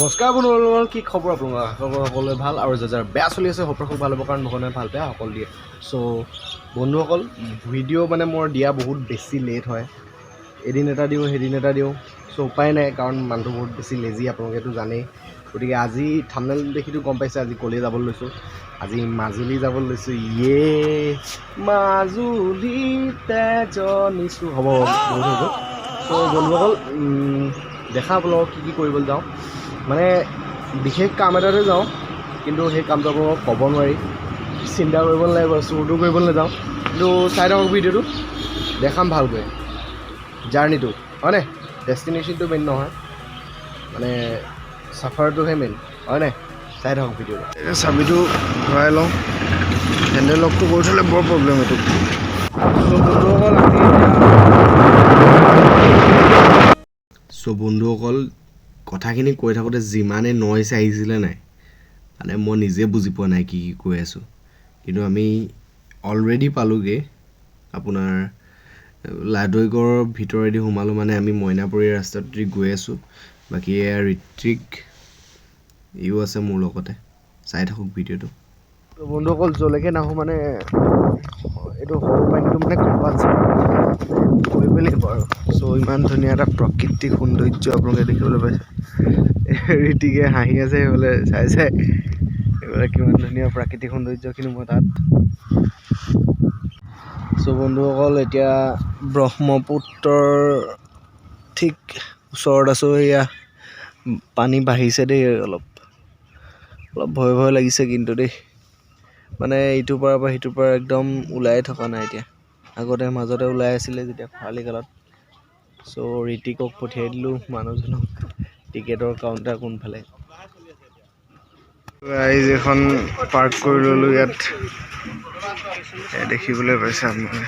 নমস্কাৰ বন্ধুসকল, কি খবৰ আপোনালোকৰ? আশা কৰোঁ সকলোৱে ভাল আৰু যাৰ যাৰ বেয়া চলি আছে সকলো ভাল হ'ব, কাৰণ ভগৱানে ভাল বেয়া সকলো দিয়ে। চ' বন্ধুসকল, ভিডিঅ' মানে মোৰ দিয়া বহুত বেছি লেট হয়। এদিন এটা দিওঁ, সেইদিন এটা দিওঁ। চ' উপায় নাই, কাৰণ মানুহটো বহুত বেছি লেজি, আপোনালোকেতো জানেই। গতিকে আজি থাম্বনেইল দেখিতো গম পাইছে আজি ক'লৈ যাবলৈ লৈছোঁ। আজি মাজুলী যাবলৈ লৈছোঁ। ইয়ে মাজুলীতে জনিছোঁ হ'ব হ'ব, বহুত হৈ গ'ল। চ' বন্ধুসকল, দেখা আপোনালোকক কি কি কৰিবলৈ যাওঁ। মানে বিশেষ কাম এটাতে যাওঁ, কিন্তু সেই কামটো আপোনালোকক ক'ব নোৱাৰি। চিন্তা কৰিব নালাগে বাৰু, চুৰটো কৰিবলৈ নাযাওঁ। কিন্তু চাই থাকক ভিডিঅ'টো, দেখাম ভালকৈ জাৰ্ণিটো, হয়নে? ডেষ্টিনেশ্যনটো মেইন নহয়, মানে চাফাৰটোহে মেইন, হয়নে? চাই থাকক ভিডিঅ'টো। এতিয়া চাবিটো ভৰাই লওঁ। হেণ্ডেল লকটো কৰি থ'লে বৰ প্ৰব্লেম এইটো। চ' বন্ধুসকল, আমি এতিয়া, চ' বন্ধুসকল, কথাখিনি কৈ থাকোঁতে যিমানে নইচ আহিছিলে নাই, মানে মই নিজে বুজি পোৱা নাই কি কি কৈ আছোঁ। কিন্তু আমি অলৰেডি পালোগৈ। আপোনাৰ লাদৈগড়ৰ ভিতৰেদি সোমালোঁ, মানে আমি মইনাপুৰী ৰাস্তাটোদি গৈ আছোঁ। বাকী এয়া ঋত্বিক, ইও আছে মোৰ লগতে। চাই থাকক ভিডিঅ'টো। বন্ধুসকল, য'লৈকে নাহোঁ মানে এইটো সৰু পানীটো মানে কম্পালচৰি কৰিবই লাগিব আৰু। চ' ইমান ধুনীয়া এটা প্ৰাকৃতিক সৌন্দৰ্য আপোনালোকে দেখিবলৈ পাইছে। ঋতিকে হাঁহি আছে সেইফালে চাই চাই। এইফালে কিমান ধুনীয়া প্ৰাকৃতিক সৌন্দৰ্যখিনি মই তাত। চ' বন্ধুসকল, এতিয়া ব্ৰহ্মপুত্ৰৰ ঠিক ওচৰত আছোঁ। এয়া পানী বাঢ়িছে দেই অলপ অলপ, ভয় ভয় লাগিছে কিন্তু দেই। মানে ইটোৰ পাৰৰ পৰা সিটোৰ পাৰ একদম ওলাই থকা নাই এতিয়া। আগতে মাজতে ওলাই আছিলে যেতিয়া খৰালি কালত। চ' ঋতিকক পঠিয়াই দিলোঁ মানুহজনক, টিকেটৰ কাউণ্টাৰ কোনফালে। গাইজ, এখন পাৰ্ক কৰি ল'লোঁ ইয়াত। এয়া দেখিবলৈ পাইছে আপোনালোকে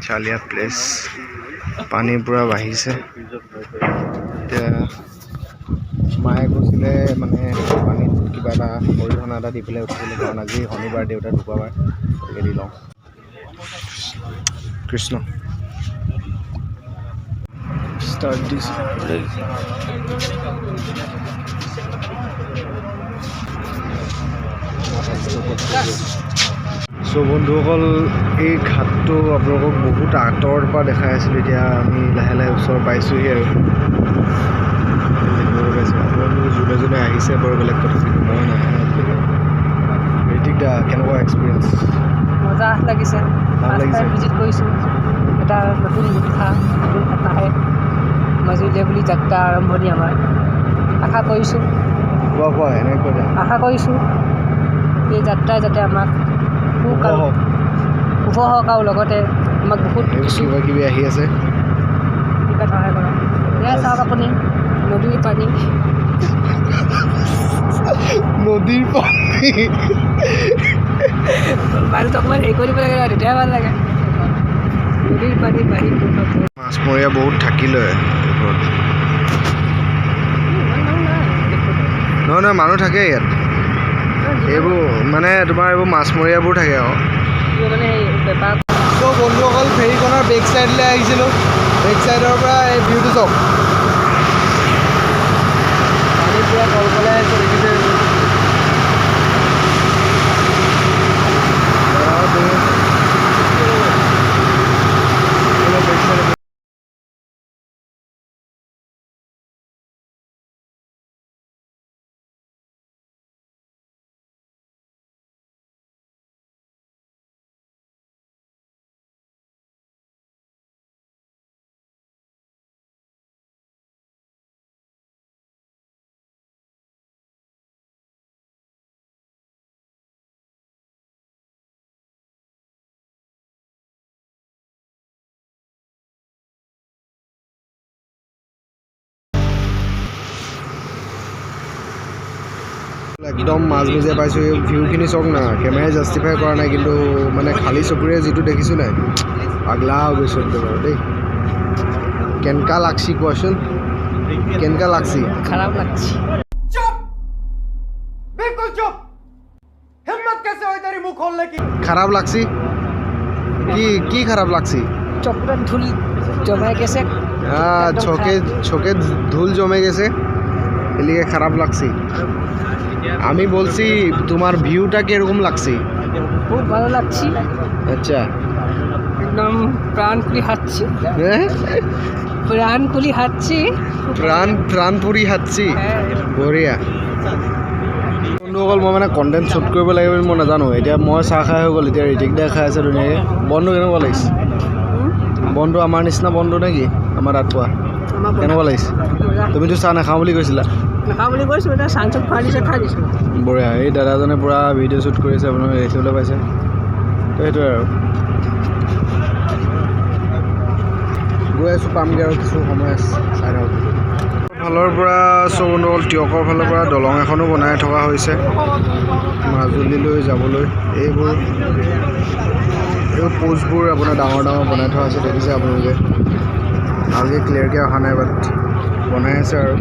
চালিয়া প্লেচ। পানী পূৰা বাঢ়িছে। এতিয়া মায়ে কৈছিলে মানে পানীত কিবা এটা অৰিহণা এটা দি পেলাই উঠিবলৈ, কাৰণ আজি শনিবাৰ, দেউতা ঢুকুৱাবাৰ, গতিকে দি লওঁ। কৃষ্ণ। ষ্টাৰ্ট দিছোঁ। চ' বন্ধুসকল, এই ঘাটটো আপোনালোকক বহুত আঁতৰৰ পৰা দেখাই আছিলোঁ। এতিয়া আমি লাহে লাহে ওচৰ পাইছোঁহি আৰু দেখিবলৈ পাইছোঁ। আপোনালোক যোনে যোনে আহিছে বাৰু বেলেগ কথা, কিন্তু মই নাহা। ঋতিক দা, কেনেকুৱা এক্সপিৰিয়েঞ্চ? মজা লাগিছে। ভাল ফাৰ্ষ্ট লাগিছে। টাইম ভিজিট কৰিছোঁ। এটা নতুন উৎসাহ, নতুন হেঁপাহে মাজুলীলৈ বুলি যাত্ৰা আৰম্ভণি আমাৰ। আশা কৰিছোঁ কোৱা কোৱা, এনেকৈ কৈ দিয়া। আশা কৰিছোঁ এই যাত্ৰাই যাতে আমাক সুখ শুভ আৰু হওক। শুভ হওক আৰু লগতে আমাক বহুত এইবোৰ কিছু কিবা কিবি আহি আছে। শিকাত সহায় কৰক। এয়া চাওক আপুনি, নদীৰ পানী। নদীৰ পানী। মানুহটো অকণমান হেৰি কৰি দিব লাগে ন, তেতিয়াহে ভাল লাগে। নদীৰ পানী বাঢ়ি গ'ল। মাছমৰীয়া বহুত থাকিলে এইবোৰত। ইমান মানুহ নাই। নহয় নহয়, মানুহ থাকে ইয়াত। এইবোৰ মানে তোমাৰ এইবোৰ মাছমৰীয়াবোৰ থাকে আৰু। মানে সেই বেপাৰ চ' বন্ধুসকল, ফেৰীখনৰ বেক চাইডলৈ আহিছিলোঁ। বেক চাইডৰ পৰা এই ভিউটো চাওক। পানী পূৰা কলকলাই আছে, দেখিছে? দাদাহঁত বহি আছে। বেক চাইডে একদম মাজমজিয়া পাইছোঁ। এই ভিউখিনি চাওক না। কেমেৰাই জাষ্টিফাই কৰা নাই, কিন্তু মানে খালী চকুৰে যিটো দেখিছোঁ নাই, পাগলা হৈ গৈছোঁ একদম আৰু দেই। কেনেকা লাগছি কোৱাচোন, কেনেকা লাগছি? খাৰাপ লাগছে। बिल्कुल चुप। हिम्मत कैसे हुई तेरी मुंह खोलने की? খাৰাপ লাগছি? কি কি খাৰাপ লাগছি? চকুত ধূল জমাই গেছে। হ্যাঁ, চোখে চোখে ধুল জমে গেছে, এদিকে খারাপ লাগছে। আমি বলছি তোমার ভিউটা কিরকম লাগছে? খুব ভালো লাগছে। আচ্ছা, একদম প্রাণ খুলি হাঁটছি। হ্যাঁ? প্রাণ খুলি হাঁটছি। প্রাণ প্ৰাণপুৰি হাঁটছি। হ্যাঁ। বঢ়িয়া। বন্ধুসকল, মই মানে কণ্টেণ্ট শ্বুট কৰিব লাগে বুলি মই নাজানো। এতিয়া মই চাহ খাই হৈ গ'ল, এতিয়া ঋতিক দাই খাই আছে ধুনীয়াকৈ। বন্ধু কেনেকুৱা লাগিছে? বন্ধু আমাৰ নিচিনা বন্ধু নেকি আমাৰ তাত পোৱা? আমাৰ কেনেকুৱা লাগিছে? মজা। তুমিতো চাহ নাখাওঁ বুলি কৈছিলা। নাখাওঁ বুলি কৈছোঁ, এতিয়া চানচত খুৱাই দিছে, খাই দিছোঁ। বঢ়িয়া। এই দাদাজনে পূৰা ভিডিঅ' শ্বুট কৰিছে, আপোনালোকে দেখিবলৈ পাইছে। তো সেইটোৱে আৰু, গৈ আছোঁ, পামগৈ আৰু কিছু সময় আছে, চাই থাকক। ফালৰ পৰা চৌবন্ধুসকল, টীয়কৰ ফালৰ পৰা দলং এখনো বনাই থকা হৈছে মাজুলীলৈ যাবলৈ। এইবোৰ পোষ্টবোৰ আপোনাৰ ডাঙৰ ডাঙৰ বনাই থোৱা আছে, দেখিছে আপোনালোকে। ভালকৈ ক্লিয়াৰকৈ অহা নাই, বাট বনাই আছে। আৰু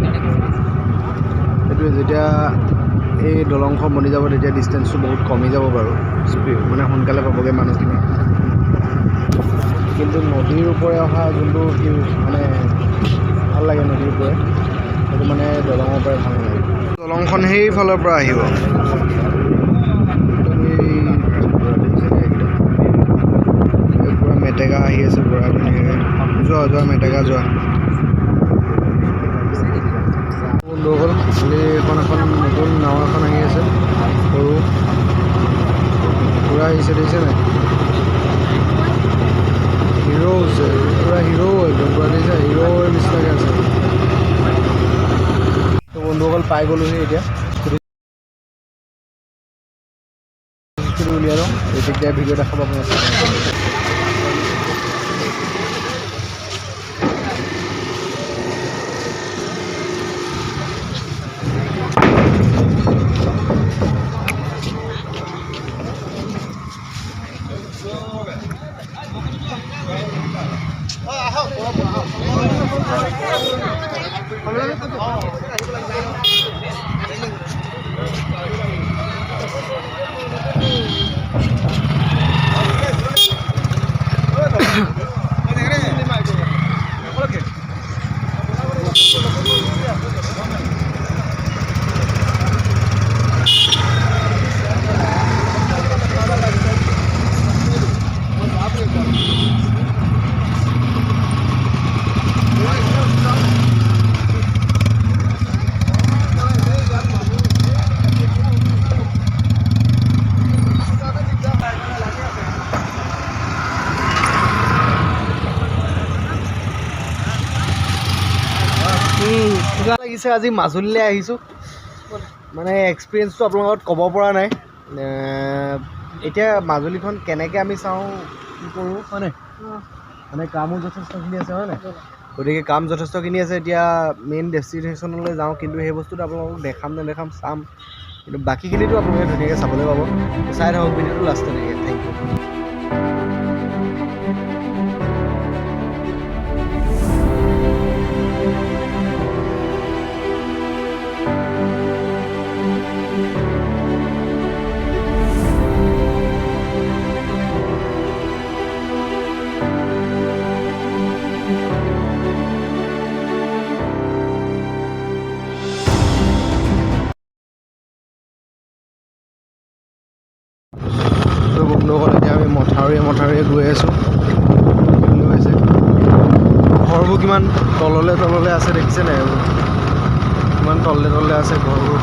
সেইটোৱে, যেতিয়া এই দলংখন বনি যাব তেতিয়া ডিষ্টেঞ্চটো বহুত কমি যাব বাৰু, মানে সোনকালে পাবগৈ মানুহখিনি। কিন্তু নদীৰ ওপৰে অহা যোনটো ভিউ, মানে ভাল লাগে নদীৰ ওপৰে, সেইটো মানে দলঙৰ পৰাই ভাল নালাগে। দলংখন সেইফালৰ পৰা আহিব। এই পূৰা মেটেকা আহি আছে, পূৰা ধুনীয়াকৈ। যোৱা যোৱা মেটেকা যোৱা। বন্ধুসকল, খালি এইখন এখন নতুন নাও এখন আহি আছে, সৰু পূৰা আহিছে, দেখিছে নাই? হিৰ' হৈছে পূৰা, হিৰ' একদম পূৰা, দেখিছে, হিৰ' নিচিনাকৈ আছে। তো বন্ধুসকল, পাই গ'লোহি। এতিয়া স্কুটি উলিয়াই লওঁ, ঋতিক দাই ভিডিঅ' দেখাব আপোনাক। কেনেকুৱা লাগিছে আজি মাজুলীলৈ আহিছোঁ, মানে এক্সপিৰিয়েঞ্চটো আপোনালোকৰ লগত ক'ব পৰা নাই। এতিয়া মাজুলীখন কেনেকৈ আমি চাওঁ, কি কৰোঁ, হয় নাই? মানে কামো যথেষ্টখিনি আছে, হয় নাই? গতিকে কাম যথেষ্টখিনি আছে। এতিয়া মেইন ডেষ্টিনেশ্যনলৈ যাওঁ, কিন্তু সেই বস্তুটো আপোনালোকক দেখাম নেদেখাম চাম, কিন্তু বাকীখিনিতো আপোনালোকে ধুনীয়াকৈ চাবলৈ পাব। চাই থাকক ভিডিঅ'টো লাষ্টলৈকে। Thank you. তো বন্ধুসকল, এতিয়া আমি মথাউৰিয়ে মথাউৰিয়ে গৈ আছোঁ। দেখিবলৈ পাইছে ঘৰবোৰ কিমান তললৈ তললৈ আছে, দেখিছে নাই? কিমান তললৈ তললৈ আছে ঘৰবোৰ।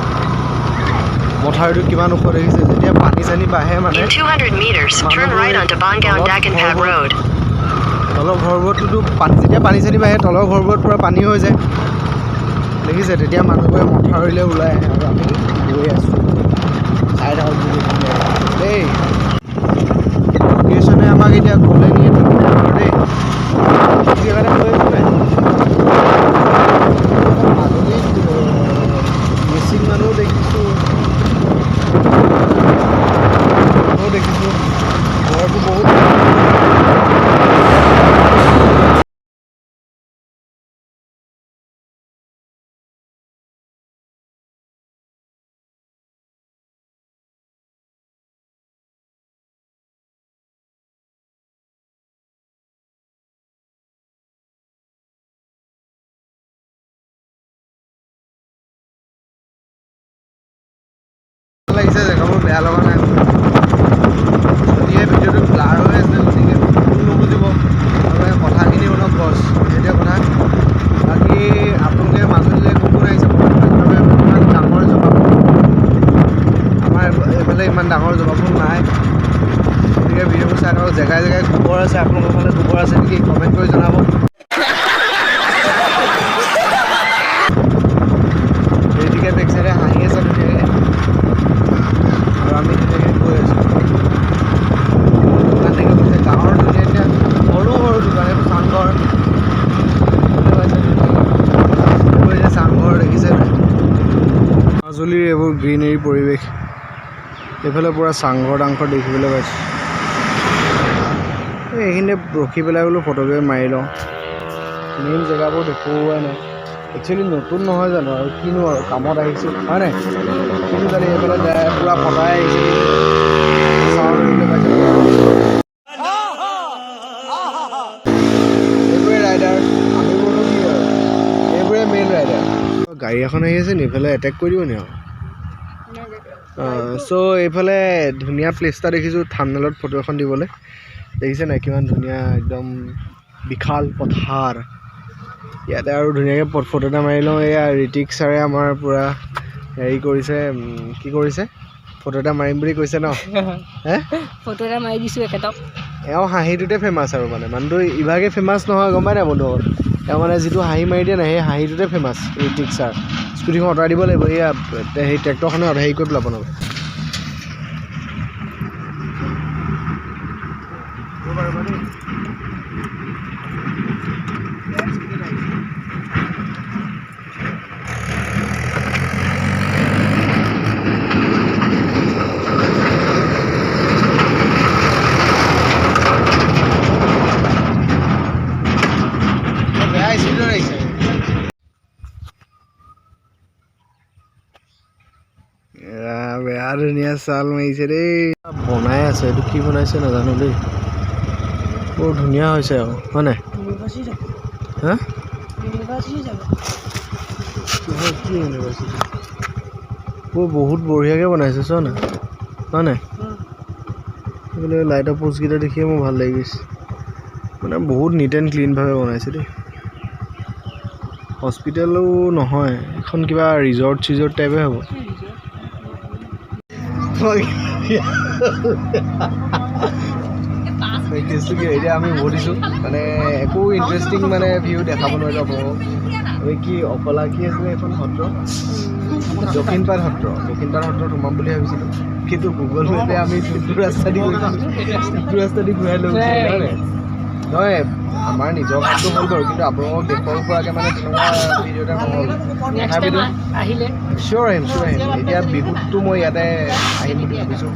মথাউৰিটো কিমান ওখ দেখিছে? যেতিয়া পানী চানী বাঢ়ে মানে In 200 meters, turn right onto Bongaon Dakinpat Road. তলৰ ঘৰবোৰততো পানী, যেতিয়া পানী চানী বাঢ়ে তলৰ ঘৰবোৰত পূৰা পানী হৈ যায়, দেখিছে? তেতিয়া মানুহবোৰে মথাউৰিলৈ ওলাই আহে আৰু আমি গৈ আছোঁ। চাই থাকক দেই। লোকেশ্যনে আমাক এতিয়া ক'লে নিয়ে ঠিক নাই বাৰু দেই, কি জেগাতে গৈ আছোঁ নাই। মাজুলীত মিচিং মানুহ দেখিছোঁ, মানুহো দেখিছোঁ, ঘৰবোৰ বহুত গ্ৰীনেৰী পৰিৱেশ। এইফালে পূৰা চাংঘৰ টাংঘৰ দেখিবলৈ পাইছোঁ। এই এইখিনিতে ৰখি পেলাই বোলো ফটোকে মাৰি লওঁ। মেইন জেগাবোৰ দেখুওৱাই নাই। একচুৱেলি নতুন নহয় জানো, আৰু কিনো আৰু কামত আহিছোঁ, হয় নাই? কিন্তু জানি এইফালে পূৰা ফটাই আহিছে। চাউণ্ড দেখিবলৈ পাইছোঁ। এইবোৰে ৰাইডাৰ, আমিবোৰনো কি আৰু, এইবোৰে মেইন ৰাইডাৰ। গাড়ী এখন আহি আছে নি এইফালে? এটেক কৰি দিব নি আৰু? চ' এইফালে ধুনীয়া প্লেচ এটা দেখিছোঁ থাম্বনেইলত ফটো এখন দিবলৈ। দেখিছে নাই কিমান ধুনীয়া, একদম বিশাল পথাৰ। ইয়াতে আৰু ধুনীয়াকৈ ফটো এটা মাৰি লওঁ। এয়া ঋতিক ছাৰে আমাৰ পূৰা হেৰি কৰিছে, কি কৰিছে, ফটো এটা মাৰিম বুলি কৈছে ন হে? ফটো এটা মাৰি দিছোঁ এখেতক। এওঁ হাঁহিটোতে ফেমাছ আৰু, মানে মানুহটো ইভাগে ফেমাছ নহয়, গম পাই নাই বন্ধুসকল? তেওঁ মানে যিটো হাঁহি মাৰি দিয়ে নাই, সেই হাঁহিটোতে ফেমাছ ঋতিক ছাৰ। স্কুটিখন আঁতৰাই দিব লাগিব। এয়া সেই ট্ৰেক্টৰখনে হেৰি কৰি পেলাব নহ'লে। বেয়া স্পীডত আহিছে। এৰা, বেয়া ধুনীয়া চাল মাৰিছে দেই। বনাই আছে, এইটো কি বনাইছে নাজানো দেই। বৰ ধুনীয়া হৈছে আকৌ, হয় নাই? হা, কিহৰ কি ইউনিভাৰ্চিটি? বৰ বহুত বঢ়িয়াকৈ বনাইছে, চোৱা না, হয় নাই? এইফালে লাইটৰ প'ষ্টকেইটা দেখিয়ে মোৰ ভাল লাগি গৈছে। মানে বহুত নিট এণ্ড ক্লিনভাৱে বনাইছে দেই। হস্পিটেলো নহয় এখন, কিবা ৰিজৰ্ট চিজৰ্ট টাইপে হ'ব। কেছটো কি, এতিয়া আমি উভতিছোঁ। মানে একো ইণ্টাৰেষ্টিং মানে ভিউ দেখাব নোৱাৰিলোঁ আপোনালোকক। এই কি অফলা কি আছিলে এইখন সত্ৰ, দক্ষিণপাট সত্ৰ। দক্ষিণপাট সত্ৰত সোমাম বুলি ভাবিছিলোঁ, কিন্তু গুগল মেপে আমি যোনটো ৰাস্তা দি গৈছিলোঁ সেইটো ৰাস্তা দি ঘূৰাই লৈ গৈছিলে, হয় নাই? নহয়, আমাৰ নিজৰ কামটো হ'ল বাৰু, কিন্তু আপোনালোকক দেখুৱাব পৰাকৈ মানে তেনেকুৱা ভিডিঅ' এটা নহ'ল। নেক্সট টাইম আহিলে চিয়'ৰ আহিম, চিয়'ৰ আহিম। এতিয়া বিহুতটো মই ইয়াতে আহিম বুলি ভাবিছোঁ।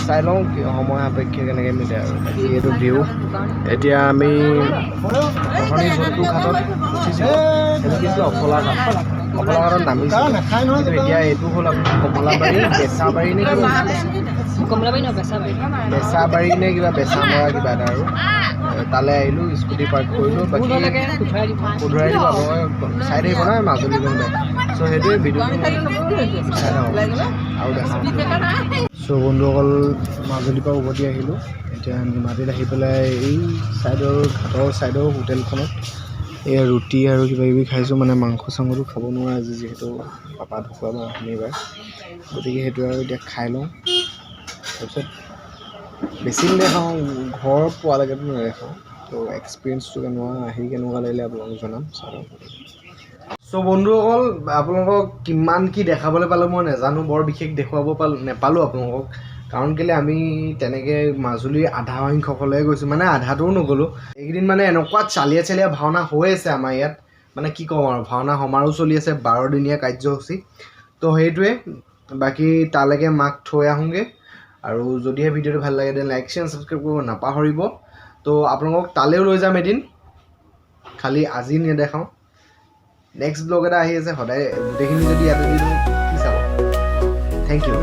চাই লওঁ কি সময় সাপেক্ষে কেনেকৈ মিলে। আৰু বাকী এইটো ভিউ। এতিয়া আমি অথনি যোনটো ঘাটত উঠিছিলোঁ সেইটো কি আছিলে? অফলা ঘাট। অফলা ঘাটত নামিছিলোঁ, কিন্তু এতিয়া এইটো হ'ল আপোনাৰ কমলাবাৰী, বেচাবাৰী নে কিবা? কমলাবাৰী নহয়, বেচাবাৰী। বেচাবাৰী নে কিবা, বেচামৰা কিবা এটা আৰু। তালৈ আহিলোঁ, স্কুটি পাৰ্ক কৰিলোঁ। ভুল বাকী হ'লেগে শুধৰাই দিব। শুধৰাই দিব আপোনালোকে। চাই থাকিব নহয় মাজুলী কোনোবাই। চ' সেইটোৱে ভিডিঅ'টো চাই থাকক আৰু দেখাম। চ' বন্ধুসকল, মাজুলীৰ পৰা উভতি আহিলোঁ। এতিয়া নিমাতীত আহি পেলাই এই ছাইডৰ ঘাটৰ ছাইডৰ হোটেলখনত এই ৰুটি আৰু কিবা কিবি খাইছোঁ। মানে মাংস চাংসটো খাব নোৱাৰে আজি, যিহেতু পাপা ঢুকাব শনিবাৰ, গতিকে সেইটো আৰু এতিয়া খাই লওঁ। তাৰপিছত বেছি নেদেখাওঁ, ঘৰ পোৱালৈকেতো নেদেখাওঁ। ত' এক্সপিৰিয়েঞ্চটো কেনেকুৱা, আহি কেনেকুৱা লাগিলে আপোনালোকক জনাম, চাই লওঁ। চ' বন্ধুসকল, আপোনালোকক কিমান কি দেখাবলৈ পালোঁ মই নাজানো। বৰ বিশেষ দেখুৱাব পালোঁ নেপালোঁ আপোনালোকক, কাৰণ কেলৈ আমি তেনেকৈ মাজুলীৰ আধা সংখ্যকলৈহে গৈছোঁ, মানে আধাটোও নগ'লোঁ। এইকেইদিন মানে এনেকুৱা চালিয়া চালিয়া ভাওনা হৈ আছে আমাৰ ইয়াত, মানে কি ক'ম আৰু, ভাওনা সমাৰোহ চলি আছে, 12 দিনীয়া কাৰ্যসূচী। তো সেইটোৱে। বাকী তালৈকে মাক থৈ আহোঁগৈ। আৰু যদিহে ভিডিঅ'টো ভাল লাগে, then like, share, subscribe কৰিব নাপাহৰিব। তো আপোনালোকক তালৈও লৈ যাম এদিন, খালি আজি নেদেখাওঁ। নেক্সট ব্লগ এটা আহি আছে। সদায় গোটেইখিনি যদি ইয়াতে দি দিওঁ, কি চাব? Thank U.